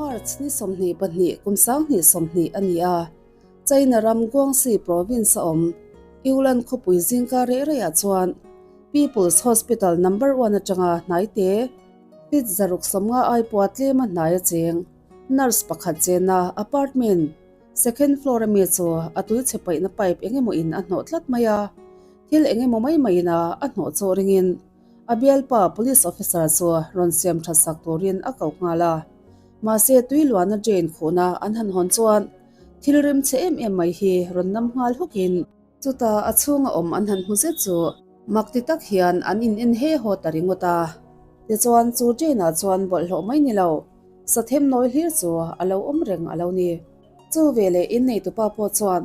March ni 22 kum 2020 a ni a, China ram Guangxi province a awm Yulan khawpui zingka reh rehah chuan People's Hospital Number One atanga hnaite feet 150 ai pawha tlema hnai a cheng nurse pakhat chenna apartment second floor ami chu a tui chhe paihna pipe eng emaw in a hnawh tlat mai a, thil eng emaw mai mai ina a hnawh chawh ringin a bialpa police officer chu rawn siam that sak turin a ko nghal a. Mahse tui luana drain khuhna an han hawn chuan thil rem chhe em em mai hi rawn nam nghal hukin chutah a chhunga awm an han hmu zet chu mak ti tak hian an in en he haw ta ringawt a. Tichuan chu drain ah chuan bawlhhlawh mai ni lo sathem nawi hlir chu a lo awm reng a lo ni. Chu veleh inneitupa pawh chuan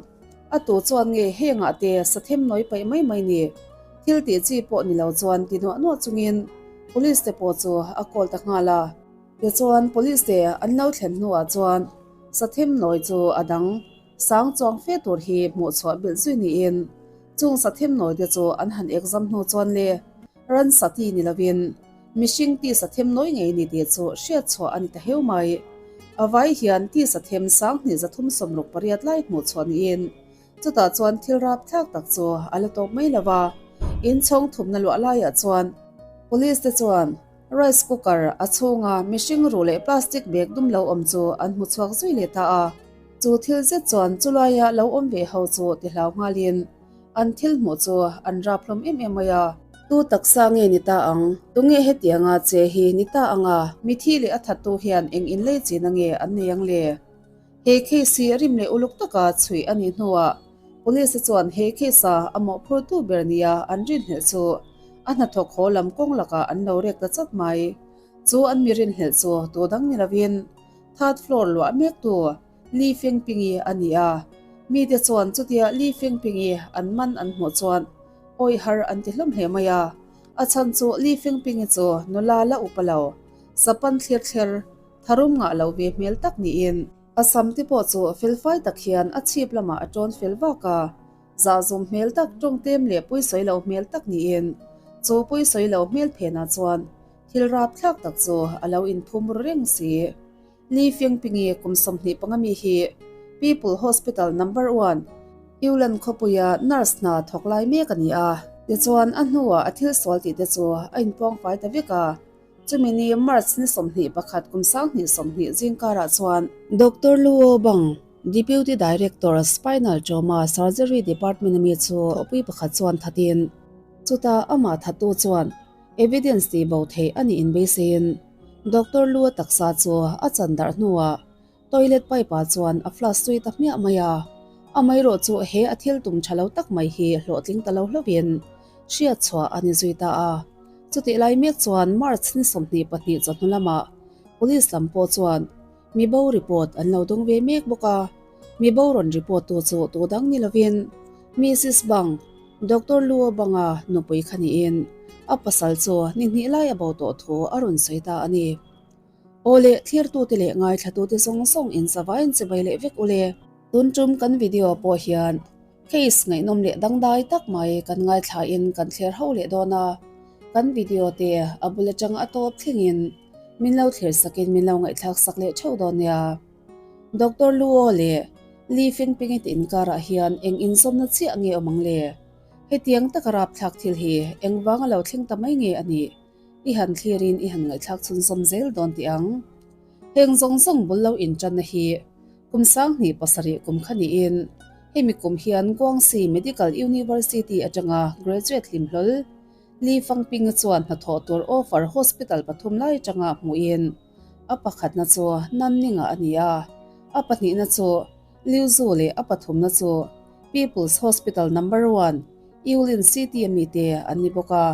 a tu chuan nge hengah te sathem nawi paih mai mai ni thil tih chi pawh ni lo chuan ti nuah nuah chungin police te pawh chu a call ta nghal a. Tichuan police te an lo thlen hnuah chuan sathem nawi chu a dang sang chuang fe tur hi hmuh chhuah bilh zui niin chung sathem nawi te chu an han exam hnu chuan le ransa ti ni lovin mihring ti sathem nawi ngei ni tih chu hriat chhuah a ni ta heu mai. A vai hian ti sathem 2368 lai hmuh chhuah niin chutah chuan thil rap thlak tak chu a la tawp mai lova inchhawng thumna luah laiah chuan police te chuan Rice cooker a chhunga mihring ruh leh plastic bag dum lo awm chu an hmu chhuak zui leh ta a. Chu thil zet chuan chulaia lo awm ve ho chu ti hlau nghalin an thil hmuh chu an rap hlawm em em mai a. Tu taksa nge ni ta ang? Tunge hetianga che hi ni ta anga mithi leh a thattu hian eng inlei china nge an nei ang le? He case hi rim leh uluk taka chhuih a nih hnuah Police chuan he case a a mawhphurtu ber nia an rinhlelh chu a hnathawk haw lam kawng lakah an lo rek ta chat mai. Chu an mi rinhlelh chu tu dang ni lovin third floor luah mektu Li Fengpingi a ni a. Mite chuan chutia Li Fengpingi an man an hmuh chuan awih har an ti hlawm hle mai a. A chhan chu Li Fengpingi chu nula la upa lo, sapan thlir thler tharum ngah lo ve hmel tak niin A sam te pawh chu felfai tak hian a chhip lamah a tawn fel vak a, zahzum hmel tak tawngtem leh puisawi lo hmel tak niin chu puisawi lo hmel phenah chuan thil rapthlak tak chu a lo inphum ru reng si. Li Fengpingi kum 25 mi hi People Hospital Number One, Yulan khawpuia nurse hna thawk lai mek a ni a. Tichuan a hnuah a thil sual tih te chu a inpuangfai ta vek a. Chumi ni March ni 21 kum 2020 zingkarah chuan Doctor Luo Bang, Deputy Director, Spinal Trauma Surgery Department ami chu thawhpui pakhat chuan thatin chutah amah thattu chuan evidence tih bo theih a nih inbeiseiin Doctor Luo taksa chu a chan darh hnuah toilet pipe ah chuan a flush zui ta hmiah mai a. Amaherawh chu he a thil tum tha lo tak mai hi hlawhtling ta lo hlauhin hriat chhuah a ni zui ta a. Chutih lai mek chuan March ni 22 chawhnu lamah Police lam pawh chuan mi bo report an lo dawng ve mek bawk a. Mi bo rawn report tu chu tu dang ni lovin Mrs Bang, Doctor Luo Banga nupui kha niin a pasal chu ni hnih lai a bo tawh thu a rawn sawi ta a ni. Awle, thlirtute leh ngaithlatute zawng zawng in zavaiin chibai leh vek ule. Tun tum kan video pawh hian case ngaihnawm leh dangdai tak mai kan ngaithlain kan thlir ho leh dawn a, kan video te a bul atang a tawp thlengin min lo thlir sakin min lo ngaihthlak sak leh theuh dawn nia. Doctor Luo leh Li Fengpingi te inkarah hian eng inzawmna chiah nge awm ang le? Hetiang taka rapthlak thil hi engvanga lo thleng ta mai nge a nih? I han thlirin i han ngaihthlak chhunzawm zel dawn tih ang. Heng zawng zawng bul lo intanna hi kum 2007 kum kha niin hemi kum hian Guangxi Medical University atanga graduate hlim hlawl Li Fangpinga chuan hnathawh tur offer hospital pathum lai atanga hmuhin a pakhatna chu Nanninga a ni a, a pahnihna chu Liuzhou leh a pathumna chu People's Hospital Number One, Yulin City ami te an ni bawk a.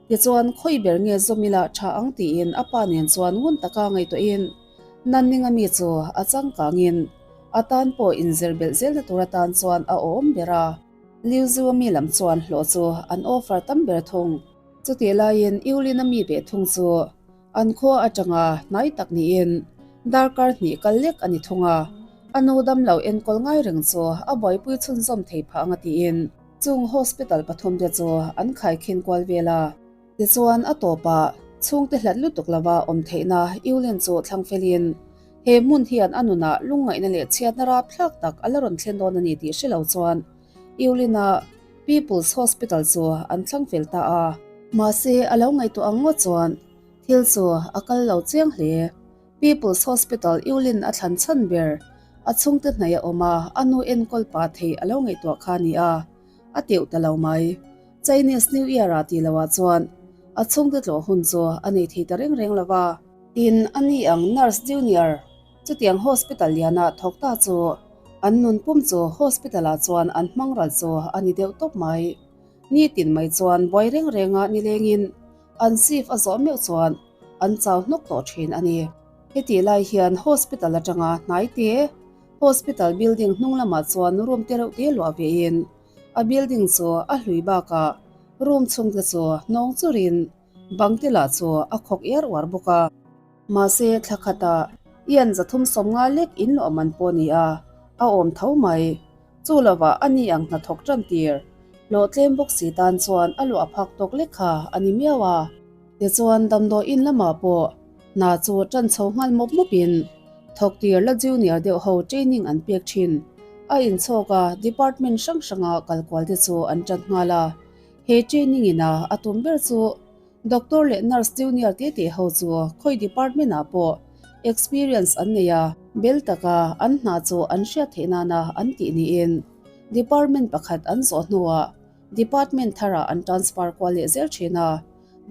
Tichuan, khawi ber nge zawm ila tha ang tiin a pa nen chuan ngun taka ngaihtuahin Nanninga mi chu a changkangin a tan pawh inzir belh zelna tur atan chuan a awm ber a. Liuzua mi lam chuan hlawh chu an offer tam ber thung. Chutih laiin Yulin-a mi ve thung chu an khua atanga hnai tak niin darkar hnih kal lek a ni thung a, a nu damlo enkawl ngai reng chu a buaipui chhunzawm thei phah anga tiin Chung hospital pathum te chu an khaikhin kual vel a. Tichuan a tawpah chhungte hlat lutuk lova awm theihna Yulin chu thlang felin. He hmun hian a nunah lungngaihna leh chhiatna rapthlak tak a la rawn thlen dawn a ni tih hre lo chuan Yulin-a People's Hospital chu an thlang fel ta a. Mahse, a lo ngaihtuah ang ngawt chuan thil chu a kal lo chiang hle. People's Hospital Yulin a thlan chhan ber, a chhungte hnaih a awm a, a nu enkawl pah theih a lo ngaihtuah kha a ni a, a teuh ta lo mai. Chinese New Year-ah tih loah chuan a chhungte tlawh hun chu a nei thei ta reng reng lo va. Tin, a ni ang nurse junior chutiang hospital liana thawk ta chu an nun pum chu hospital-ah chuan an hmang ral chu a ni deuh tawp mai. Nitin mai chuan buai reng renga nilengin an shift a zawh meuh chuan an chau hnawk tawh thin a ni. Hetih lai hian hospital atanga hnai te hospital building hnung lamah chuan room te reuh te luah vein a building chu a hlui bakah room chhungte chu hnawng churin bang te lah chu a khawk iar uar bawk a. Mahse thla khatah ian 350 lek in luah man pawh ni a, a awm tho mai. Chu lovah a ni ang hnathawk tan tir hlawh tlem bawk si tan chuan a luah phak tawk lek kha a ni miau a. Tichuan damdawi in lamah pawh hna chu tan chho nghal mawp mawpin thawk tir la junior deuh ho training an pek thin. A inchhawk a department hrang hranga kal kual te chu an tan nghal a. He training ina a tum ber chu Doctor leh nurse junior te te ho chu khawi department ah pawh experience an nei a, bel taka an hna chu an hriat theih nana an tih niin department pakhat an zawh hnuah department tharah an transfer kual leh zel thin a,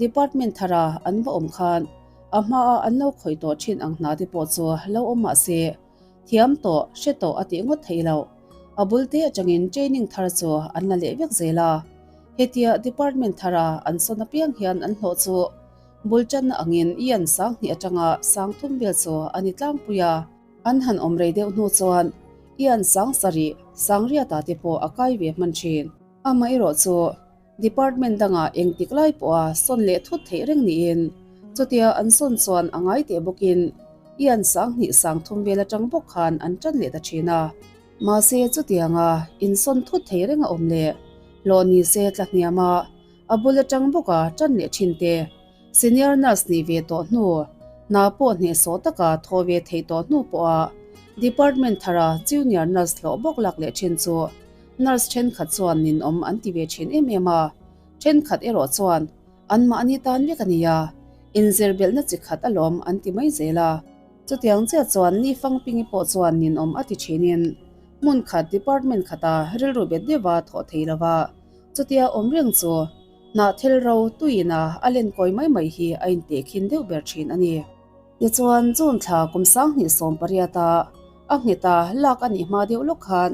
department thara an va awm khan a hmaa an lo khawih tawh thin ang hna te pawh chu lo awm mah se thiam tawh hre tawh a tih ngawt theih loh. A bul te atangin training thar chu an la leh vek zel a. Hetia department thara an sawn apiang hian an hlawh chu bul tanna angin ian 2000 atanga 3000 vel chu a ni tlangpui a. An han awm rei deuh hnu chuan ian 7000, 8000 te pawh a kai ve hman thin. Amaherawh chu Department dangah engtik lai pawha sawn leh thut theih reng niin chutia an sawn chuan a ngai teh bawkin ian 2000, 3000 vel atang bawk khan an tan leh ta thin a. Mahse chutianga insawn thut thei reng a awm leh hlawh ni se tla hniam a, a bul atang bawka tan leh thin te, senior nurse nih ve tawh hnu, hna pawh hnehsawh taka thawh ve theih tawh hnu pawha department thara junior nurse hlawh bawk lak leh thin chu Nurse thenkhat chuan ninawm an ti ve thin em em a, thenkhat erawh chuan anmahni tan vek a nia, inzir belhna chi khat alawm an ti mai zel a. Chutiang chiah chuan Ni Fangpingi pawh chuan ninawm a ti thinin hmun khat department khata rilru bet deuha thawh thei lova chutia awm reng chu hnah thil ro tuiin a a len kawi mai mai hi a intehkhin deuh ber thin a ni. Tichuan June thla kum 2018 a a ngheta lak a nih hma deuh lawk khan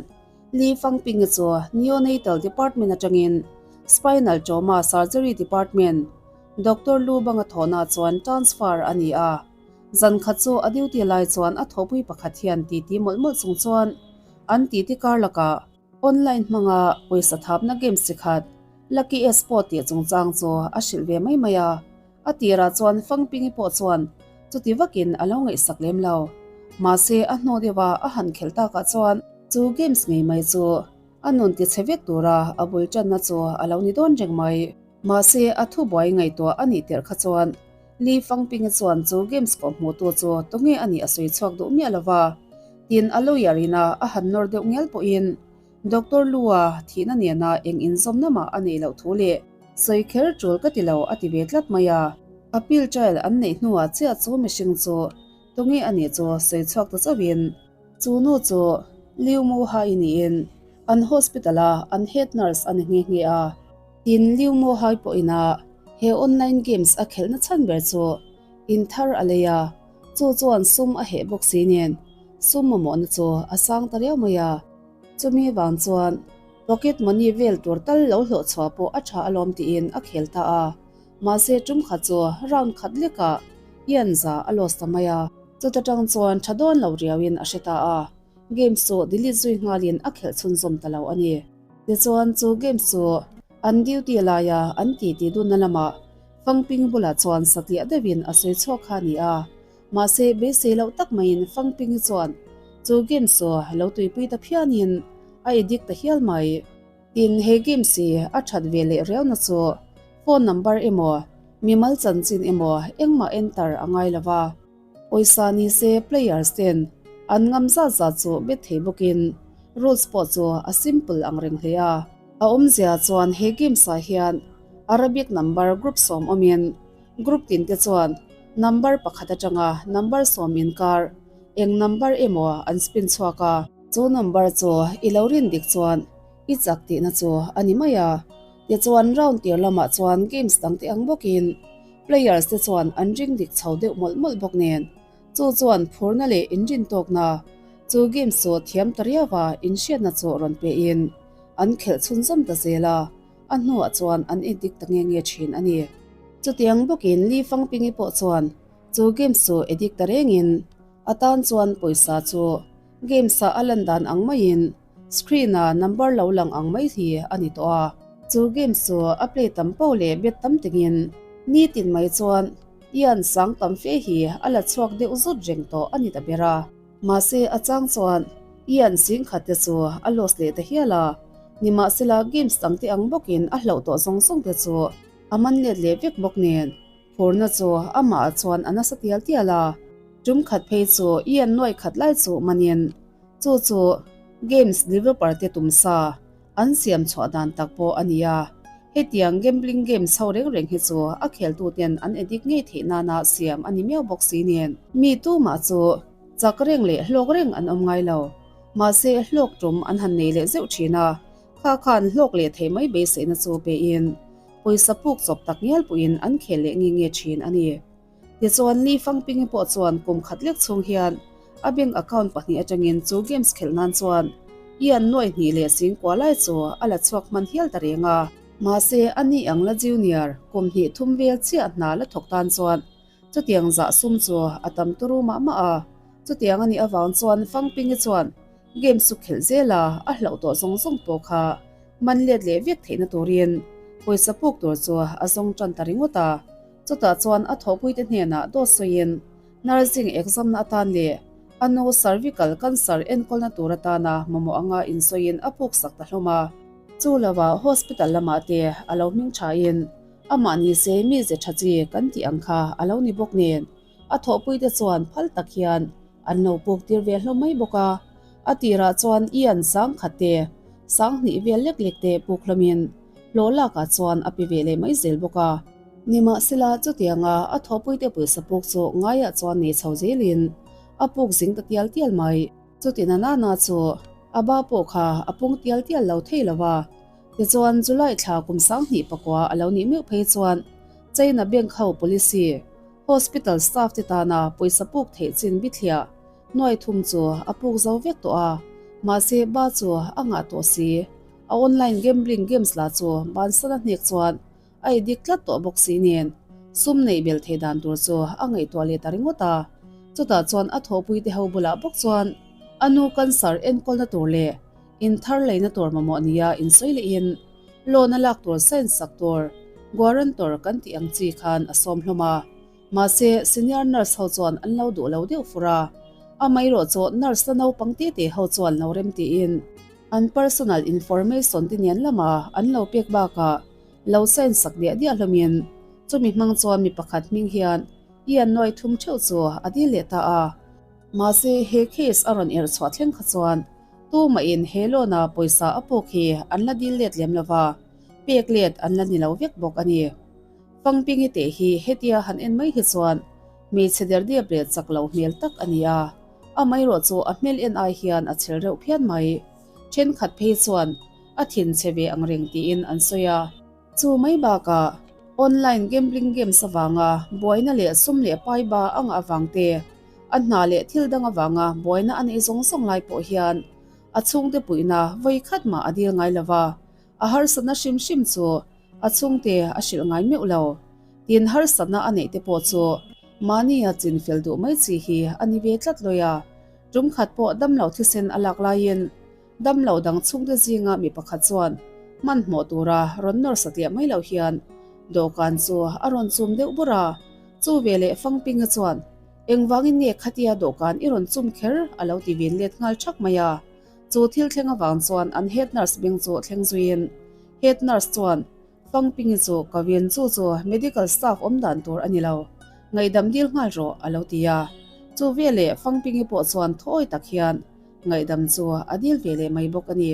Li Fangpingi chu Neonatal Department atangin Spinal Trauma Surgery Department Doctor Lu Banga thawhna chuan transfer a ni a. Zan khat chu a duty lai chuan a thawhpui pakhat hian titi mawlh mawlh chung chuan an titi kar lakah online hmanga pawisa thapna games chi khat Lucky Esport tih chungchang chu a hrilh ve mai mai a. A tirah chuan Fangpingi pawh chuan chuti vakin a lo ngaihsak lem lo. Mahse a hnu deuha a han khelh takah chuan chu games ngei mai chu a nun tichhe vek tura a bul tanna chu a lo ni dawn reng mai. Mahse a thubuai ngaihtuah a nih tirh kha chuan Li Fangpingi chuan chu games kawh hmuhtu chu tunge a nih a sawi chhuak duh miah lo va. Tin a lawyer ina a han nawr deuh ngial pawhin Doctor Lua thihna nena eng inzawmna mah a neih loh thu leh sawi kher tul ka ti lo a ti ve tlat mai a. Appeal trial an neih hnuah chiah chu mihring chu tunge a nih chu sawi chhuak ta chauhin chu nu chu Liu Mu Hai niin an hospital a an head nurse a ni nghe nghe a. Tin Liu Mu Hai pawhin a he online games a khelhna chhan ber chu in thar a lei a, chu chuan sum a heh bawk si nen sum mamawhna chu a sang ta riau mai a. Chumi vang chuan pocket money vel tur tal lo hlawh chhuah pawh a tha alawm tiin a khel ta a, mahse tum khat chu round khat lekah Ian za a loss ta mai a. Chuta tang chuan tha dawn lo riauin a hre ta a, games chu delete zui nghalin a khelh chhunzawm ta lo a ni. Tichuan chu games chu an duty laia an titi dunna lamah Fangping bulah chuan satliah deuhin a sawi chhuak kha a ni a. Mahse, beisei loh tak maiin Fangpingi chuan chu games chu lo tuipui ta phianin a addict ta hial mai. Tin, he games hi a that ve leh riauna chu phone number emaw, mimal chanchin emaw engmah enter a ngai lo va. Pawisa ni se players ten an ngam zat zat chu bet thei bawkin rules pawh chu a simple ang reng hle a. A awmzia chuan he games ah hian Arabic number group sawm awmin group tin te chuan number pakhat atanga number sawm inkar eng number emaw an spin chhuak a. Chu number chu i lo rin dik chuan i chak tihna chu a ni mai a. Tichuan round tir lamah chuan games dang te ang bawkin players te chuan an ring dik chho deuh mawlh mawlh bawk nen chu chuan phurna leh inrin tawkna chu games chu thiam ta riau a inhriatna chu rawn pe in an khelh chhunzawm ta zel a, a hnuah chuan an endik ta nge nge thin a ni. Chutiang bawkin Li Fangpingi pawh chuan chu games chu edik ta rengin a tan chuan pawisa chu games ah a lan dan ang maiin Screen a number lo lang ang mai hi a ni tawh a. Chu games chu a play tam poh leh bet tam tingin nitin mai chuan Ian sang tam fe hi a la chhuak deuh zut reng tawh a ni ta ber a. Mahse a chang chuan Ian sing khat te chu a loss leh ta hial a. Nimahsela games dang te ang bawkin a hlauh tawh zawng zawng te chu a man let leh vek bawk nen phurna chu amah chuan a nasa tial tial a. Tum khat phei chu Ian nuai khat lai chu manin Chu chu games developer te tum sa an siam chhuah dan tak pawh a ni a. Hetiang gambling games ho reng reng hi chu a kheltu ten an edit ngei theih nana siam a ni miau bawk si nen. Mi tumah chu chak reng leh hlawk reng an awm ngai lo. Mahse hlawk tum an han nei leh zeuh thin a, kha khan hlawk leh theih mai beiseihna chu pein pawisa puk chawp tak ngial pawhin an khel leh nge nge thin a ni. Tichuan Li Fangpingi pawh chuan kum khat lek chhung hian a bank account pahnih atangin chu games khelh nan chuan Ian nuai hnih leh sing kua lai chu a la chhuak hman hial ta reng a. Mahse a ni ang la junior kum hnih thum vel chiah hna la thawk tan chuan chutiang zah sum chu a tam turu mah mah a. Chutiang a nih avang chuan Fangpingi chuan games chu khelh zel a, a hlauh tawh zawng zawng pawh kha man let leh vek theihna turin pawisa puk tur chu a zawng tan ta ringawt a. Chutah chuan a thawhpuite hnenah dawt sawiin nursing exam na atan leh a nu cervical cancer enkawlna tur atana mamawh anga insawiin a puksak ta hlawm a. Chu lovah hospital lamah te a lo hming thain amah ni se mi ze tha chi kan tih ang kha a lo ni bawk nen a thawhpuite chuan phal tak hian an lo puk tir ve hlawm mai bawk a. A tirah chuan Ian sang khat te, sang hnih vel lek lek te puk hlawmin hlawh lakah chuan a pe ve leh mai zel bawk a. Nimahsela, chutianga a thawhpuite pawisa puk chu ngaiah chuan nei chho zelin a puk zing ta tial tial mai. Chuti na nana chu a ba pawh kha a pung tial tial lo thei lo va. Tichuan, July thla kum 2000 pakua a lo nih meuh phei chuan China Bank ho policy, hospital staff te tana pawisa puk theih chin bithliah nuai thum chu a puk zo vek tawh a, mahse ba chu a ngah tawh si. A online gambling games lah chu bansan a hnek chuan A edik tlat tawh bawk si nen sum neih belh theih dan tur chu a ngaihtuah leh ta ringawt a. Chutah chuan a thawhpui te ho bulah bawk chuan a nu cancer enkawlna tur leh in thar leina tur mamawh nia insawi lehin loan a lak tur sign sak tur guarantor kan tih ang chi khan a sawm hlawm a. Mahse senior nurse ho chuan an lo duh lo deuh fur a. Amaherawh chu nurse la naupang te te ho chuan lo rem tiin an personal information te nen lama an lo pek bakah Lo sign sak diah diah hlawmin chumi hmang chuan mi pakhat hming hian Ian nuai thum theuh chu a dil leh ta a. Mahse he case a rawn erh chhuah thleng kha chuan tumahin he loan a pawisa a puk hi an la dil let lem lova, pek let an la ni lo vek bawk a ni. Fangpingi teh hi hetia han en mai hi chuan hmeichhe derdiap leh chak lo hmel tak a ni a, amaherawh chu a hmel en ai hian a chhel reuh phian mai. Thenkhat phei chuan a thin chhe ve ang reng tiin an sawi a. Chu mai bakah online gambling games avanga buaina leh sum leh pai ba a ngah avang te, a hna leh thil dang avanga buaina a neih zawng zawng lai pawh hian a chhungte puihna vawi khat mah a dil ngai lo va, a harsatna hrim hrim chu a chhungte a hrilh ngai meuh lo. Tin, harsatna a neih te pawh chu mahni a chin fel duh mai chi hi a ni ve tlat lawi a, tum khat pawh damlo thisen a lak laiin Damlo dang chhungte zinga mi pakhat chuan hmanhmawh tura rawn nawr satliah mai loh hian dawhkan chu a rawn chum deuh bawrh a, chu veleh Fangpinga chuan engvangin nge khatia dawhkan i rawn chum kher a lo ti vin let nghal thak mai a, chu thil thleng avang chuan an head nurse beng chu thleng zuiin head nurse chuan Fangpingi chu ka vin chu chu medical staff awm dan tur a ni lo, ngaihdam dil nghal rawh a lo ti a. Chu veleh Fangpingi pawh chuan thawi tak hian ngaihdam chu a dil ve leh mai bawk a ni.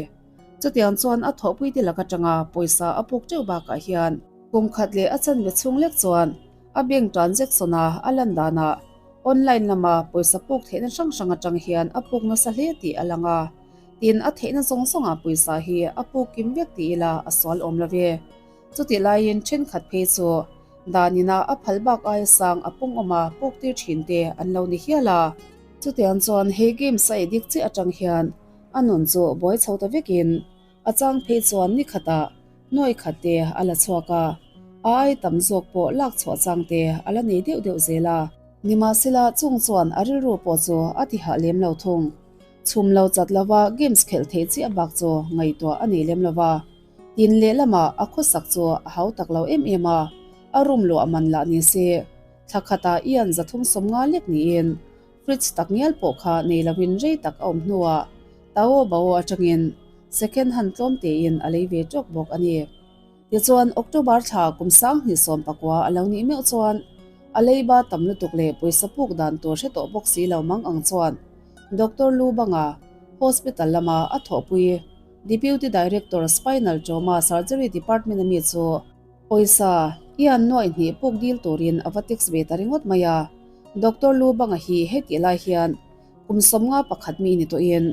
Chutiang chuan a thawhpuite lak atanga pawisa a puk teuh bakah hian kum khat leh a chanve chhung lek chuan a bank transaction-a a lan danah online lama pawisa puk theihna hrang hrang atang hian a puk nasa hle tih a lang a. Tin, a theihna zawng zawngah pawisa hi a puk kim vek ti ila a sual awm lo ve. Chutih laiin thenkhat phei chu danina a phal bak aia sang a pung awm a puk tir thin te an lo ni hial a. Chutiang chuan he games a edik chiah atang hian a nun chu buai chho ta vekin a chang phei chuan ni khatah nuai khat te a la chhuak a, a ai tam zawk pawh lak chhuah chang te a la nei deuh deuh zel a. Nimahsela chung chuan a rilru pawh chu a ti hah lem lo thung. Chhum lo chat lova games khelh theih chiah bak chu ngaihtuah a nei lem lova. Tin lehlamah a khawsak chu a hau tak lo em em a, a room luah man lah ni se, thla khatah ian 350 lek niin fridge tak ngial pawh kha nei lovin rei tak a awm hnuah Taobao atangin second hand tlawm tein a lei ve tawk bawk a ni. Tichuan October thla kum 2019 a lo nih meuh chuan a leiba tam lutuk leh pawisa puk dan tur hre tawh bawk si lo mang ang chuan Doctor Lu Banga hospital lama a thawhpui Deputy Director Spinal Trauma Surgery Department a mi chu pawisa i an nuaih hnih puk dil turin a va text ve ta ringawt mai a. Doctor Lu Banga hi hetih lai hian kum 51 mi ni tawhin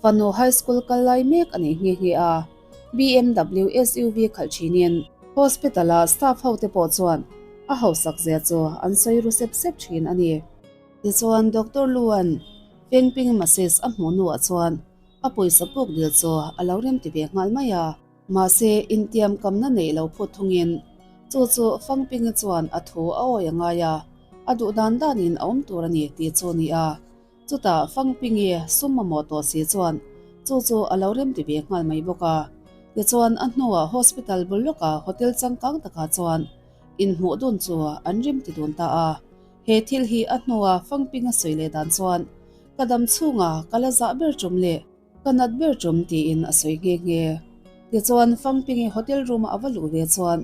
fanu high school kal lai mek a nei nghe nghe a. BMW SUV khalh thinin hospital a staff ho te pawh chuan a hausak zia chu an sawi ru sep sep thin a ni. Tichuan Doctor Lu an Fengping Massage a hmuh hnuah chuan a pawisa puk dil chu a lo rem ti ve nghal mai a. Mahse intiam kamna neih lo phut thungin chu chu Fangpingi chuan a thu a awi a ngai a, a duh dan danin a awm tur a ni tih chu a ni a. Chutah Fangpingi sum mamawh tawh si chuan chu chu a lo rem ti ve nghal mai bawk a. Tichuan a hnuah hospital bul lawka hotel changkang takah chuan inhmuh dun chu an rem ti dun ta a. He thil hi a hnua Fangpinga sawi leh dan chuan ka dam chhunga ka la zah ber tum leh ka nat ber tum tiin a sawi nghe nghe. Tichuan Fangpingi hotel room-a a va luh ve chuan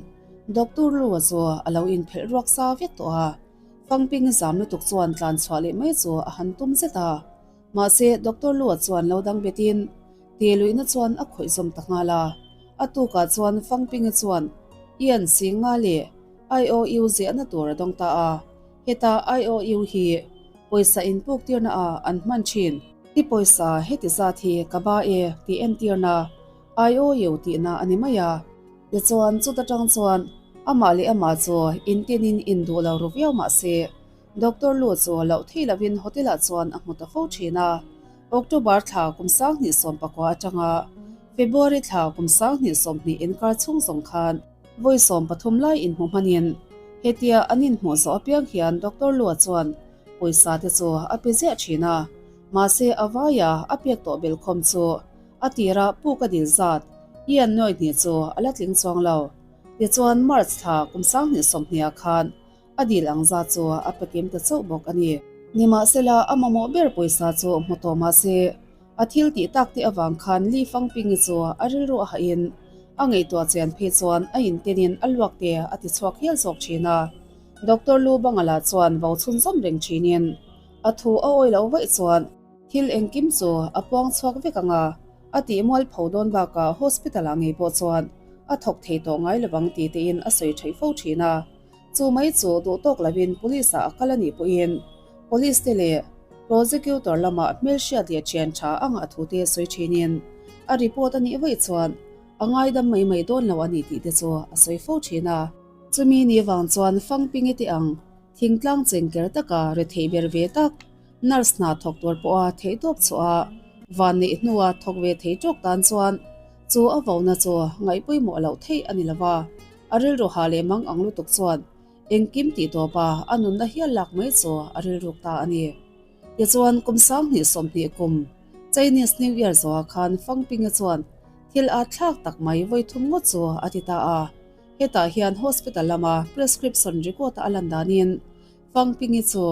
Doctor Lu-a chu a lo inphelh ruak sa vek tawh a. Fangpingi zam lutuk chuan tlan chhuah leh mai chu a han tum zet a. Mahse Doctor Lu-a chuan lo dang betin ti luihna chuan a khawih zawm ta nghal a. A tukah chuan Fangpingi chuan Ian Singa leh IOU ziahna tur a dawng ta a, heta IOU hi pawisa inpuk tirna ah an hman thin. I pawisa heti zat hi ka ba e tih entirna IOU tihna a ni mai a. Tichuan chuta tang chuan amah leh amah chu intinin induh lo ru viau mah se Doctor Lu chu loh thei lovin hotel ah chuan a hmu ta fo thin a. October thla kum 2019 atanga February thla kum 2020 inkar chhung zawng khan Vawi 13 lai inhmu hmanin hetia an inhmuh zawh apiang hian Doctor Lua chuan pawisa te chu a pe ziah thin a, mahse a vaia a pek tawh belkhawm chu a tira puk a dil zat Ian Noy hnih chu a la tling chuang lo. Tichuan March thla kum 2020 ah khan a dil ang zat chu a pe kim ta chauh bawk a ni. Nimahsela a mamawh ber pawisa chu hmu tawh mahse A thil tih tak te avang khan Li Fangpingi chu a rilru a hahin a ngaihtuah chian phei chuan a intenin a luak te a ti chhuak hial zawk thin a. Doctor Lu Bangala chuan vo chhunzawm reng thinin a thu a awi loh vaih chuan thil engkim chu a puang chhuak vek ang a, a tih mual pho dawn bakah hospital ah ngei pawh chuan a thawk thei tawh ngai lovang ti tein a sawi theih fo thin a. Chu mai chu duh tawk lovin police ah a kal a nih pawhin Police te leh Prosecutor lamah hmelhriat leh thian tha a ngah thu te sawi thinin a report a nih vaih chuan a ngaidam mai mai dawn lo a ni tih te chu a sawi fo thin a. Chumi ni vang chuan Fangpingi te ang thingtlang chengker taka rethei ber ve tak nurse hna thawk tur pawha theihtawp chhuah a van neih hnua thawk ve thei tawk tan chuan chu a vona chu ngaihpawimawh loh theih a ni lova, a rilru ha leh mang ang lutuk chuan Engkim tih tawp a, a nunna hial lak mai chu a rilruk ta a ni. Tichuan, kum 2020 kum Chinese New Year zawhah khan Fangpinga chuan thil at thlak tak mai vawi thum ngawt chu a ti ta a. Hetah hian hospital lama prescription record a lan danin Fangpingi chu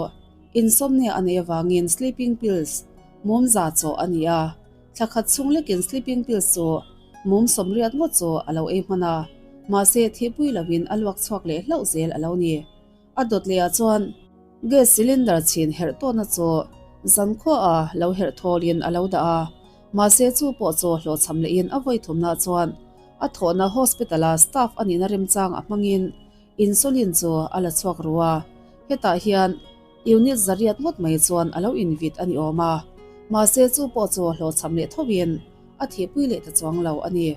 insomnia a neih avangin sleeping pills mum za chawh a ni a. Thla khat chhung lekin sleeping pills chu mum 80 ngawt chu a lo ei hman a, mahse thihpui lovin a luak chhuak leh hlauh zel a lo ni. A dawt lehah chuan. Gas cylinder chhin herh tawhna chu zankhua a lo herh thawlin a lo dah a, mahse chu pawh chu hlawhchham lehin a vawi thumna chuan a thawhna hospital a staff a nihna remchang a hmangin insulin chu a la chhuak ru a, hetah hian unit zariat ngawt mai chuan a lo invit a ni awm a, mahse chu pawh chu hlawhchham leh thovin a thihpui leh ta chuang lo a ni.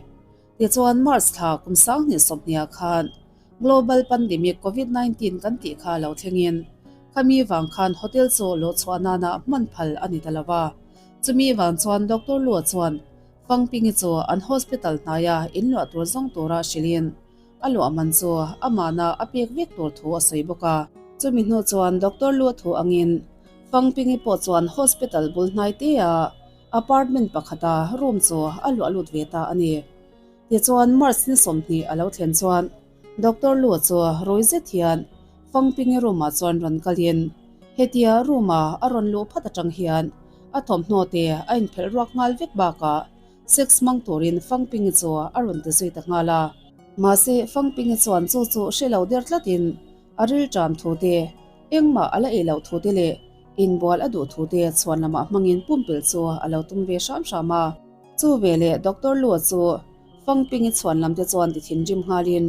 Tichuan March thla kum 2020 ah khan Global pandemic Covid 19 kan tih kha lo thlengin khami vang khan hotel chu luhchhuah nana hman phal a ni ta lo va. Chumi vang chuan Doctor Lua chuan Fangpingi chu an hospital hnaia inluah tur zawng tura hrilhin a luah man chu amahna a pek vek tur thu a sawi bawk a. Chumi hnu chuan Doctor Lua thu angin Fangpingi pawh chuan hospital bul hnai tea apartment pakhata room chu a luah lut ve ta a ni. Tichuan March ni 20 a lo thlen chuan Doctor Lu chu rui zet hian Fangpingi room ah chuan rawn kalin hetia room a a rawn luh phat atang hian a thawmhnaw te a inphelh ruak nghal vek bakah sex hmang turin Fangpingi chu a rawn ti zui ta nghal a. Mahse Fangpingi chuan chu chu hre lo der tlatin a rilṭam thu te, engmah a la ei loh thu te leh inbual a duh thu te chhuan lamah hmangin pumpelh chu a lo tum ve hram hram a. Chu veleh Doctor Lua chu Fangpingi chhuan lam te chuan ti thinrim nghalin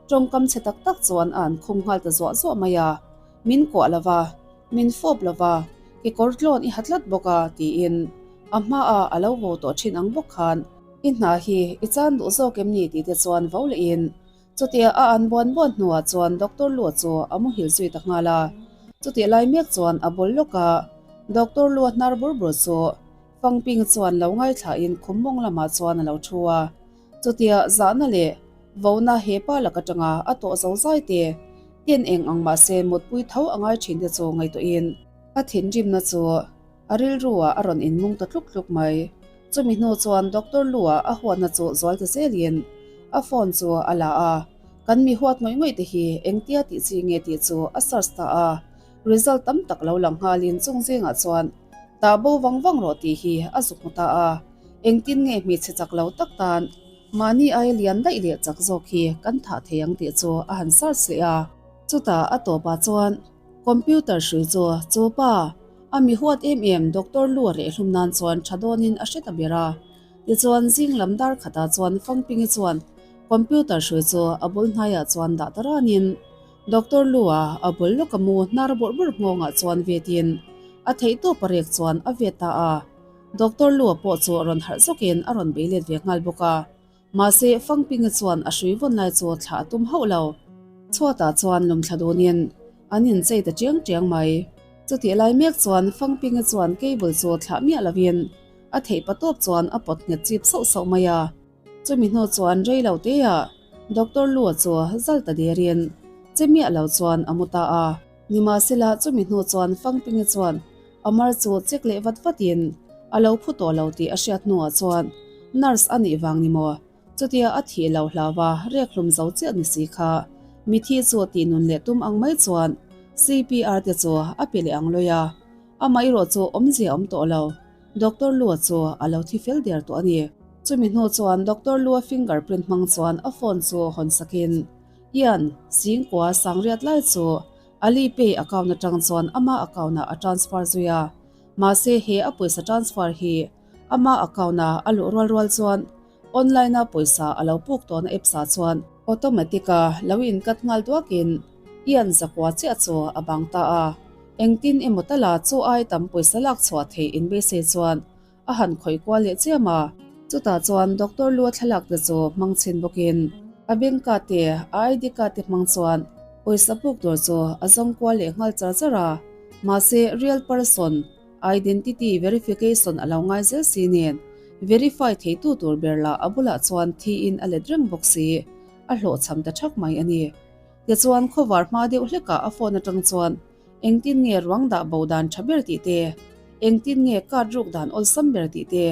tawngkam chhe tak tak chuan a an khum nghal ta zuah zuah mai a, Min kuah lo va, min fawp lo va, kekawr tlawn i ha tlat bawk a tiin a hmaah a lo vo tawh thin ang bawk khan i hna hi i chan duh zawk em ni tih te chuan vo lehin Chutia a an buan buan hnuah chuan Doctor Lua chu a muhil zui ta nghal a. Chutih lai mek chuan a bul lawk a, Doctor Lua hnar bur bur chu Fangping chuan lo ngaithlain khum mawng lamah chuan a lo thu a. Chutia zahna leh vona he pa lak atanga a tawh zo zai te, ten eng ang mahse mutpui tho a ngai thin te chu ngaihtuahin a thinrimna chu A rilruah a rawn inmung ta tluk tluk mai. Chumi hnu chuan Doctor Lu-a a huatna chu zual ta zelin a phone chu a la a, kan mi huat ngawih ngawih te hi engtia tih chi nge tih chu a search ta a, result tam tak lo lang nghalin chung zingah chuan tah bo vang vang rawh tih hi a zuk hmu ta a, engtin nge hmeichhe chak lo tak tan mahni aia lian daih leh chak zawk hi kan thah thei ang tih chu a han search leh a. Chutah a tawpah chuan Computer hrui chu chu pa, a mi huat em em Doctor Lu a reh hlum nan chuan tha dawnin a hre ta ber a. Tichuan zing lam dar khatah chuan Fangpingi chuan computer hrui chu a bul hnaiah chuan dah ta ranin Doctor Lu a a bul lawka mu hnar bawrh bawrh nghawngah chuan vetin a theihtawp a rek chuan a vet ta a. Doctor Lu a pawh chu rawn harh zawkin a rawn bei let ve nghal bawk a. Mahse, Fangpinga chuan a hrui vawn lai chu thlah a tum hauh lo. Chhuatah chuan lawmthla dunin an inchei ta chiang chiang mai. Chutih lai mek chuan Fangpinga chuan cable chu thlah miah lovin a theih pa tawp chuan a pawt nghet chip sauh sauh mai a. Chumi hnu chuan rei lo teah Doctor Lua chu zal ta derin che miah lo chuan a mu ta a. Nimahsela, chumi hnu chuan Fangpinga chuan A mar chu check leh vat vatin a lo phu tawh lo tih a hriat hnuah chuan nurse a nih vang ni maw? Chutia a thih lo hlauva rek hlum zo chiah ni si kha mithi chu tih nun leh tum ang mai chuan CPR te chu a pe leh ang lawi a, amah erawh chu awmzia awm tawh lo. Doctor Lua chu a lo thi fel der tawh a ni. Chumi hnu chuan Doctor Lua finger print hmang chuan a phone chu hawn sakin Ian Singkua sangriat lai chu Alipay account atang chuan ama account ah a transfer zui a, mahse he a pawisa transfer hi ama account a a luh rual rual chuan online a pawisa a lo puk tawhna apps ah chuan automatic a lo in cut nghal duakin Ian zakua chiah chu a bang ta a, engtin emaw tala chu ai tam pawisa lak chhuah theih inbeisei chuan A han khawih kual leh chiam a, chutah chuan Doctor Lua thlalak te chu hmang chhin bawkin a bank card te, a ID card te hmang chuan pawisa puk tur chu a zawng kual leh nghal char char a, mahse real person identity verification a lo ngai zel si nen verify theitu tur ber lah a bulah chuan thiin a let reng bawk si, a hlawhchham ta thak mai a ni. Tichuan khawvar hma deuh hlekah a phone atang chuan Engtin nge ruang dah bo dan tha ber tih te, engtin nge card ruk dan awlsam ber tih te,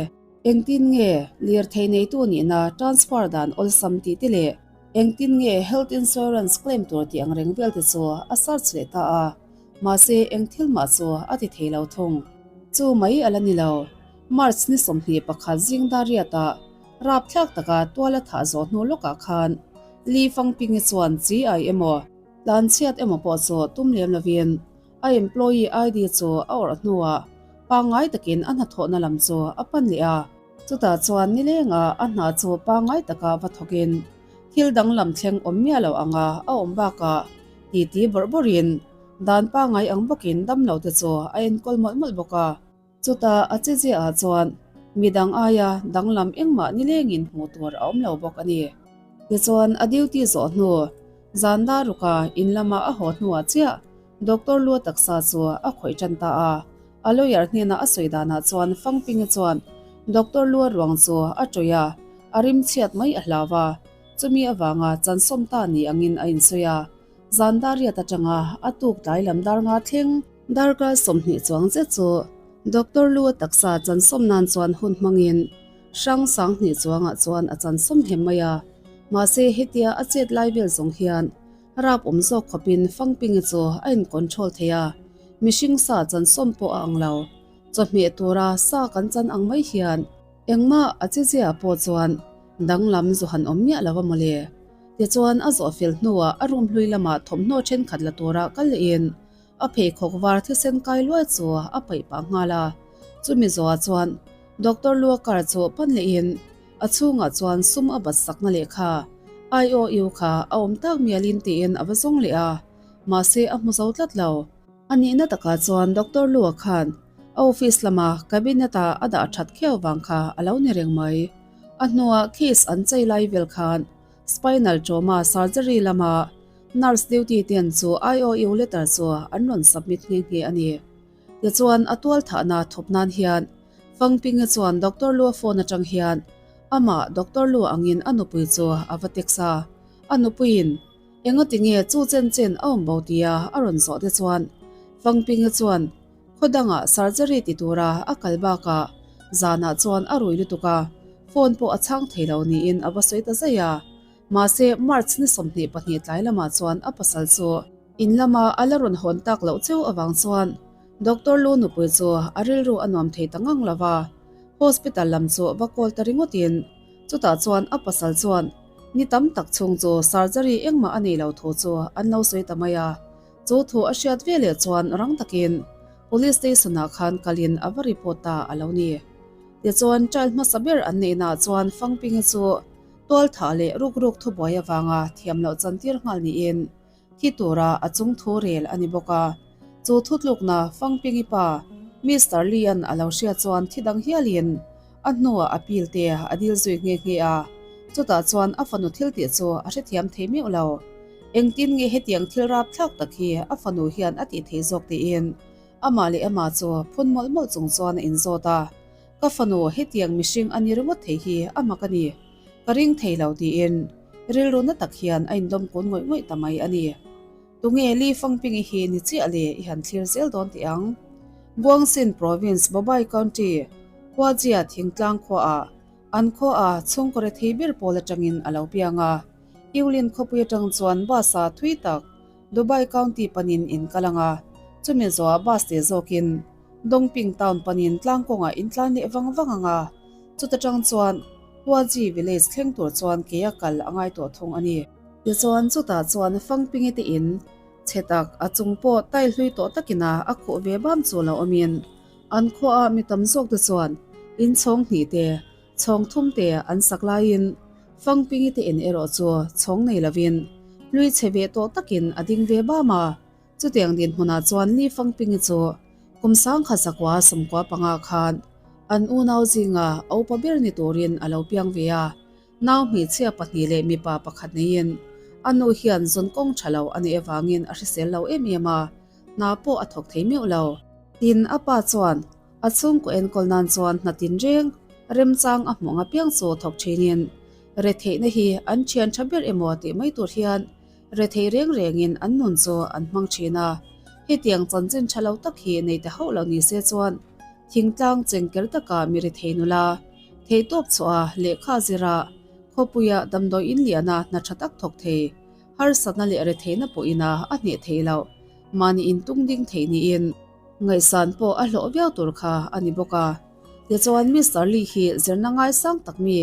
engtin nge lirthei neitu nihna transfer dan awlsam tih te leh engtin nge health insurance claim tur tih ang reng vel te chu a search leh ta a, mahse eng thil mah chu a ti thei lo thung. Chu mai a la ni lo, March ni 21 zing dariatah rapthlak taka tual a thah zawh hnu lawkah khan Li Fangpingi chuan chi ai emaw, Tlanchhiat emaw pawh chu tum lem lovin a A employee ID chu a awrh hnuah pangngai takin a hnathawhna lam chu a pan leh a. Chutah chuan nilenga a hna chu pangngai taka va thawkin thil danglam thleng awm miah lo anga a awm bakah titi bawrh bawrhin dan pangngai ang bawkin damlo te chu a enkawl mawlh mawlh bawk a. Chutah a chezia ah chuan midang aia danglam engmah nilengin hmuh tur a awm lo bawk a ni. Tichuan a duty zawh hnu zan dar ruka in lama a haw hnuah chiah Doctor Lua taksa chu a khawih tan ta a. A lawyer hnena a sawi danah chuan Fangpingi chuan Doctor Lua ruang chu a tawih a, a rim chhiat mai a hlau a, chumi avanga chansawm ta ni angin a insawi a. Zan dar riat atanga a tuk tlai lam dar nga thleng. Darkar 20 chuang zet chu Doctor Lua taksa chansawm nan chuan hun hmangin hrang 2000 chuangah chuan a chansawm hem mai a. Mahse hetia a chet lai vel zawng hian Rap awm zawk khawpin Fangpingi chu a in control thei a, mihring sa chansawm pawh a ang lo. Chawhmeh tura sa kan chan ang mai hian engmah a chezia pawh chuan danglam zu han awm miah lo a mawle. Tichuan a zawh fel hnuah a room hlui lamah thawmhnaw thenkhat la tura kal lehin a pheikhawk var thisen kai luai chu a paih pah nghal a. Chumi zawhah chuan Doctor Lua car chu pan lehin A chhungah chuan sum a bat sakna lehkha IOU kha a awm tak mialin tiin a va zawng leh a, mahse a hmu zo tlat lo. A nihna takah chuan Doctor Lua khan a office lama cabinet-a a dah that khiau vang kha a lo ni reng mai. A hnuah case an chei lai vel khan spinal trauma surgery lama nurse duty ten chu IOU letter chu an rawn submit nghe nghe a ni. Tichuan a tual thahna thawp nan hian Fangpinga chuan Doctor Lua phone atang hian amah Doctor Lua angin a nupui chu a va text a. A nupuiin engati nge chu chen chen a awm bo tia a rawn zawh te chuan Fangpinga chuan khaw dangah surgery ti tura a kal bakah zanah chuan a rui lutuk a, phone pawh a chhang thei lo niin a va sawi ta zaih a. Mahse March ni 22 tlai lamah chuan a pasal chu in lama a la rawn hawn tak loh cheu avang chuan Doctor Lu nupui chu a rilru a nuam thei ta ngang lo va, hospital lam chu va call ta ringawtin chutah chuan a pasal chuan ni tam tak chhung chu surgery engmah a nei lo thu chu an lo sawi ta mai a. Chu thu a hriat ve leh chuan rang takin police station ah khan kalin a va report ta a lo ni. Tichuan child hmasa ber an neihnaah chuan Fangpingi chu tualthah leh rukruk thubuai avanga thiam loh chantir nghal niin Thi tura a chung thu rel a ni bawk a. Chu thutlukna Fangpingi pa Mister Lee-a'n a lo hria chuan thi dang hialin a hnuah a pil te a dil zui nghe nghe a. Chutah chuan a fanu thil tih chu a hrethiam thei meuh lo. Engtin nge hetiang thil rapthlak tak hi a fanu hian a tih thei zawk tiin amah leh amah chu phun mawlh mawlh chung chuan a inzawt a. Ka fanu hetiang mihring a ni ringawt thei hi a mak a ni. Ka ring thei lo tiin rilru na tak hian a indawm kun ngawih ngawih ta mai a ni. Tunge Li Fangpingi hi ni chiah le i han thlir zel dawn teh ang. Guangxin Province Bobai County, Huajia thingtlang khuaah an khuaah chhungkaw rethei ber pawl atangin a lo piang a. Yulin khawpui atang chuan bus a thui tak Dubai County panin in kal ang a, chumi zawhah bus te zawkin Dongping Town panin tlang kawngah in tlan leh vang vang ang a, chuta tang chuan Huaji Village thleng tur chuan ke a kal a ngai tawh thung a ni. Tichuan chutah chuan Fangpingi te in chhe tak a chung pawh tai hlui tawh takin a a khuh ve bam chu lo awmin an khuaah mi tam zawk te chuan in chhawng hnih te chhawng thum te an sak laiin Fangpingi te in erawh chu chhawng nei lovin hlui chhe ve tawh takin a ding ve bam a. Chutiang dinhmunah chuan Li Fangpingi chu kum 1995 khan an unau zinga a upa ber ni turin a lo piang ve a, nau hmeichhia pahnih leh mipa pakhat neiin a nu hian zawn kawng tha lo a neih avangin a hrisel lo em em a, hna pawh a thawk thei meuh lo. Tin, a pa chuan a chhungkaw enkawl nan chuan hna tinreng remchang a hmuh ang apiang chu thawk thinin retheihna hi an thian tha ber emaw tih mai tur hian Rethei reng rengin an nun chu an hmang thin a, hetiang chanchin tha lo tak hi nei ta hauh lo ni se chuan thingtlang chengker taka mi rethei nula theihtawp chhuah a lehkha zira khawpuia damdawi in liana hna tha tak thawk thei harsatna leh retheihna pawhina a hneh theih loh mahni intung ding theih niin ngaihsan pawh a hlawh viau tur kha a ni bawk a. Tichuan Mister Lee hi zirna ngaisang tak mi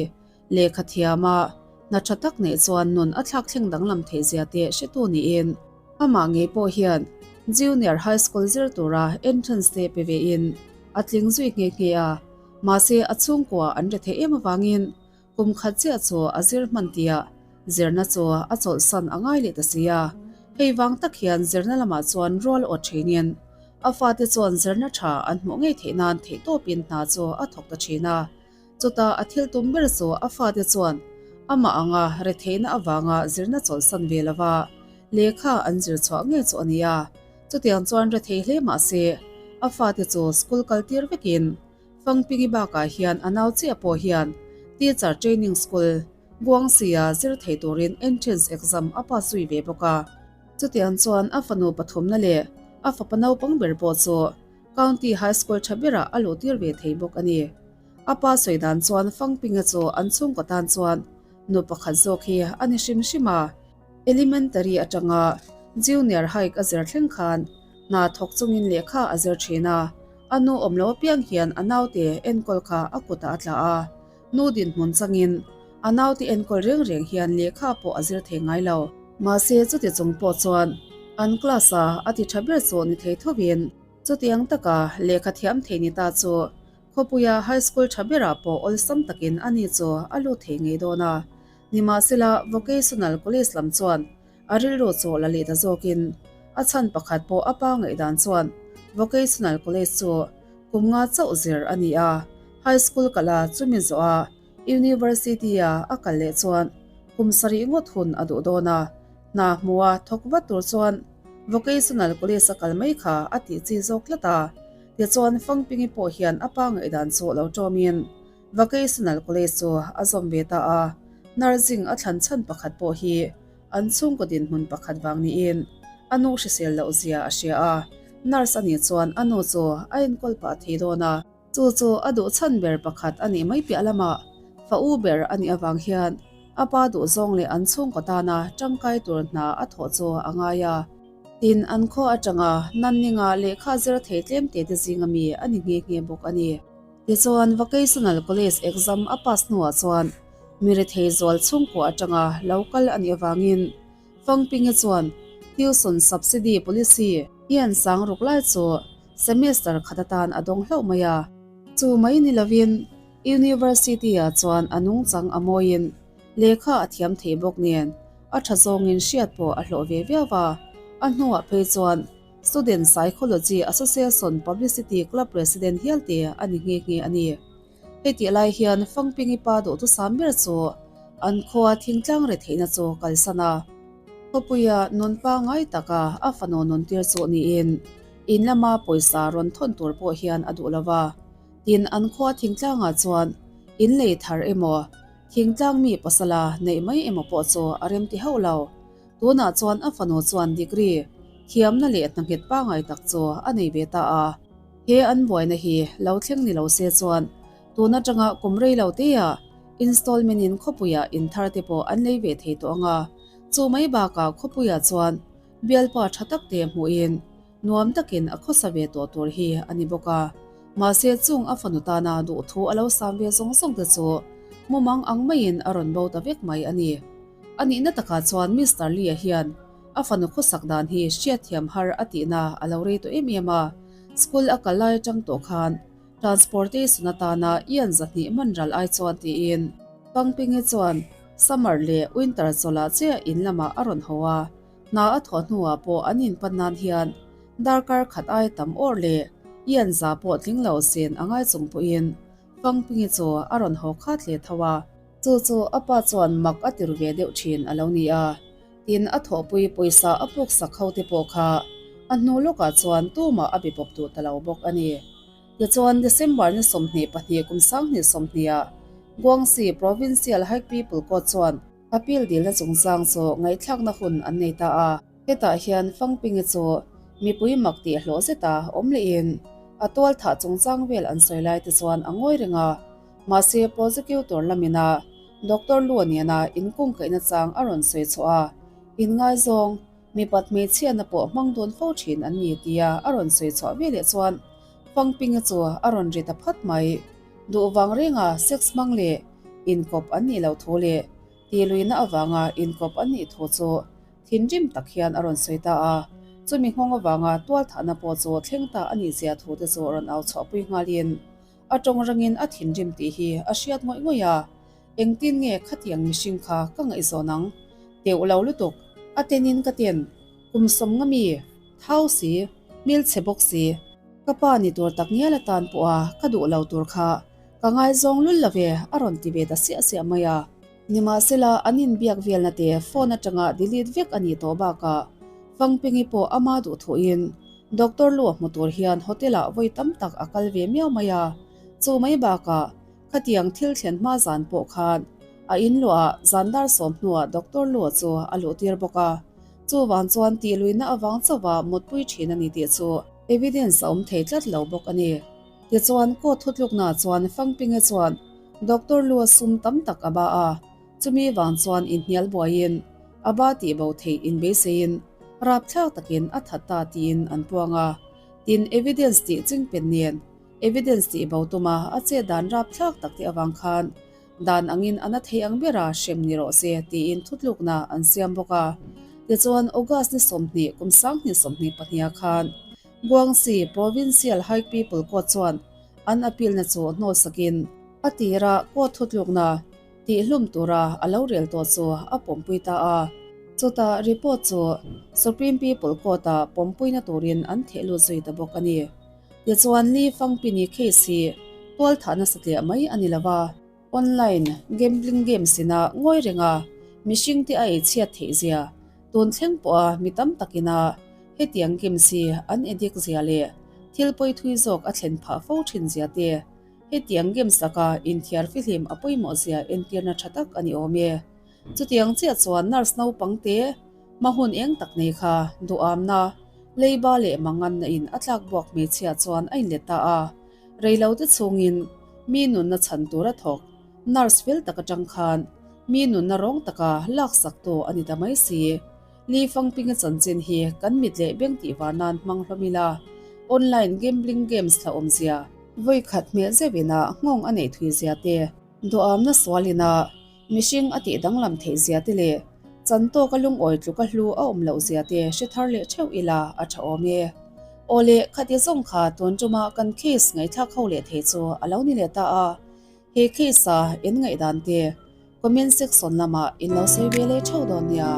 Lehkha thiama hna tha tak neih chuan nun a thlak thleng danglam theih zia te hretu niin amah ngei pawh hian Junior High School zir tura entrance te pe ve in a tling zui nghe nghe a, mahse a chhungkua an re theih em avangin kum khat chiah chu a zir hman tihah zirna chu a chawlhsan a ngai leh ta si a. Hei vang tak hian zirna lamah chuan rual awt thinin a fate chuan zirna tha an hmuh ngei theih nan theihtawpin hna chu a thawk ta thin a. Chutah a thil tum ber chu a fate chuan amah anga retheihna avanga zirna chawlhsan ve lova lehkha an zir chhuah ngei chu a ni a. Chutiang chuan rethei hle mah se a fate chu school kal tir vekin Fangpingi bakah hian a nau chiah pawh hian Teacher Training School, Guangxi-a zir thei turin entrance exam a pass zui ve bawk a. Chutiang chuan a fanu pathumna leh a fapa naupang ber pawh chu County High School tha berah a luh tir ve thei bawk a ni. A pa sawi dan chuan Fangpinga chu an chhungkaw tan chuan nu pakhat zawk hi a ni hrim hrim a. Elementary atanga Junior High a zir thleng khan hna thawk chungin lehkha a zir thin a, a nu awm lo apiang hian a naute enkawl kha a kutah a tla a. Nu dinhmun changin a naute enkawl reng reng hian lehkha pawh a zir thei ngai lo. Mahse chuti chung pawh chuan an class-a a ti tha ber chu ni thei thovin chutiang taka lehkha thiam thei ni ta chu Khawpuia High School tha berah pawh awlsam takin ani chu a lut thei ngei dawn a. Nimahsela Vocational College lam chuan a rilru chu la leh ta zawkin a chhan pakhat pawh a pa ngaihdan chuan Vocational College chu kum nga chauh zir a ni a, High School kal a chumi zawh a University-a a kal leh chuan kum sarih ngawt hun a duh dawn a, hna hmua thawk vat tur chuan Vocational College a kal mai kha a tih chi zawk tlat a. Tichuan Fangpingi pawh hian a pa ngaihdan chu lo tawmin Vocational College chu a zawm ve ta a, nursing a thlan chhan pakhat pawh hi an chhungkaw dinhmun pakhat vang niin a nu hrisel loh zia a hria a, nurse a nih chuan a nu chu a enkawl pah thei dawn a. Chu chu a duh chhan ber pakhat a nih mai piah lamah fa u ber a nih avang hian a pa duhzawng leh an chhungkaw tana tangkai tur hna a thawh chu a ngai a. Tin, an khaw atanga Nanninga lehkha zir thei tlem te te zinga mi a ni nghe nghe bawk a ni. Tichuan, Vocational College exam a pass hnuah chuan mi rethei zual chhungkua atanga lo kal a nih avangin Fangpingi chuan Tuition Subsidy Policy hian sang ruk lai chu semester khat atan a dawng hlauh mai a. Chu mai ni lovin University-ah chuan a nungchang a mawiin lehkha a thiam thei bawk nen a tha zawngin hriat pawh a hlawh ve viau a. A hnuah phei chuan Student Psychology Association Publicity Club President hial te a ni nghe nghe a ni. Hetih lai hian Fangpingi pa duhthusam ber chu an khua thingtlang re theihna chu kalsan a. Khawpuia nun pangngai taka a fanu nun tir chu niin in lama pawisa rawn thawn tur pawh hian a duh lo va. Tin, an khua thingtlangah chuan in lei thar emaw, thingtlang mi pasala neih mai emaw pawh chu a remti hauh lo. Tunah chuan a fanu chuan degree thiamna leh hna nghet pangngai tak chu a nei ve ta a. He an buaina hi lo thleng ni lo se chuan tun atanga kum rei lo teah installment in khawpuiah in thar te pawh an lei ve thei tawh ang a. Chu mai bakah khawpuiah chuan bialpa tha tak te hmuhin nuam takin a khawsa ve tawh tur hi a ni bawk a. Mahse chung a fanu tana duhthu a lo sam ve zawng zawng te chu mumang ang maiin a rawn bo ta vek mai a ni. A nihna takah chuan Mister Lee-a hian A fanu khawsak dan hi hriatthiam har a tihna a lo rei tawh em em a, school a kal lai atang tawh khan transportation atana ian zahnih man ral ai chuan tiin Pangpingi chuan summer leh winter chawlh ah chiah in lamah a rawn haw a, hna a thawh hnuah pawh an inpan nan hian darkar khat ai tam awr leh ian za pawh tling lo sin a ngai chung pawhin Pangpingi chu a rawn haw khat hle tho a. Chu chu a pa chuan mak a ti ru ve deuh thin a lo ni a. Tin, a thawhpui pawisa a puk sak ho te pawh kha a hnu lawkah chuan tumah a be pawp duh ta lo bawk a ni. Tichuan, December ni 22 kum 2020 ah Guangxi Provincial High People Court chuan appeal dilna chungchang chu ngaihthlakna hun an nei ta a. Hetah hian Fangpingi chu mipui mak tih hlawh zeta awm lehin a tual thah chungchang vel an sawi lai te chuan a ngawi reng a. Mahse, prosecutor lamina Doctor Lua nena inkungkaihna chang a rawn sawi chhuah a, inngaizawng, mipat hmeichhiatna pawh hmang dawn fo thin an ni tia a rawn sawi chhuah veleh chuan Fangpinga chu a rawn ri ta phat mai. Duh vang renga sex hmang leh inkawp an nih loh thu leh tihluihna avanga inkawp an nih thu chu thinrim tak hian a rawn sawi ta a. Chumi nghawng avanga tualthahna pawh chu thleng ta a nih zia thu te chu rawn au chhuahpui nghalin a tawng rangin a thinrim tih hi a hriat ngawih ngawih a. Engtin nge khatiang mihring kha ka ngaihzawn ang? Teuh lo lutuk, a tenin ka ten, kum sawm nga mi, thau si, hmelchhe bawk si, ka pa ni tur tak ngial atan pawha ka duh lo tur kha ka ngaizawng lul lo ve a rawn ti ve ta siah siah mai a. Nimahsela an inbiak velna te phone atanga delete vek a nih tawh bakah Fangpingi pawh ama duh thuin Doctor Lu a hmu tur hian hotel ah vawi tam tak a kal ve miau mai a, chu mai bakah Khatiang thil thlen hma zan pawh khan a in luahah zan dar sawm hnuah Doctor Lua chu a luh tir bawk a, chuvang chuan tih luihna avang chauha mutpui thin a ni tih chu evidence a awm thei tlat lo bawk a ni. Tichuan court thutluknaah chuan Fangpinge chuan Doctor Lua sum tam tak a ba a, chumi vang chuan inhnial buaiin a ba tih bo theih inbeiseiin rapthlak takin a that ta tiin an puang a, tin evidence tih chingpen nen Evidence tih bo tuma a chet dan rapthlak tak te avang khan dan angin a na thei ang bera hrem ni rawh se tiin thutlukna an siam bawk a. Tichuan August ni 20 kum 2022 ah khan Guangxi Provincial High People Court chuan an appeal na chu hnawlsakin a tira court thutlukna tihhlum tura a lo rel tawh chu a pawmpui ta a. Chutah report chu Supreme People Court-ah pawmpuina turin an theh lut zui ta bawk a ni. Tichuan Li Fangpini case hi tualthah nasa tliah mai a ni lo va, online gambling games ina ngawi renga mihringte a eichhiat theih zia, tun thleng pawha mi tam takina hetiang games hi an addict zia leh thil pawi thui zawk a thlen phah fo thin zia te, hetiang games laka inthiar fihlim a pawimawh zia entirna tha tak a ni awm e. Chutiang chiah chuan nurse naupang te hma hun eng tak nei kha duhamna, leiba leh manganna in a tlak buak hmeichhia chuan a inlet ta a. Reilote chhungin mi nunna chhan tur a thawk nurse fel tak atang khan mi nunna rawng taka laksak tu a ni ta mai si. Li Fangpinga chanchin hi kan mit leh beng tih var nan hmang hlawm ila, online gambling games thla awmzia, vawi khat hmel zeuh ina nghawng a neih thui zia te, duhamna sual ina Mihring a tih danglam theih zia te leh chan tawka lungawi tluka hlu a awm loh zia te hre thar leh theuh ila a tha awm e. Aw le, khati zawng kha tun tuma kan case ngaihthlak ho leh thei chu a lo ni leh ta a, he case a in ngaihdan te comment section lamah in lo sawi ve leh theuh dawn nia.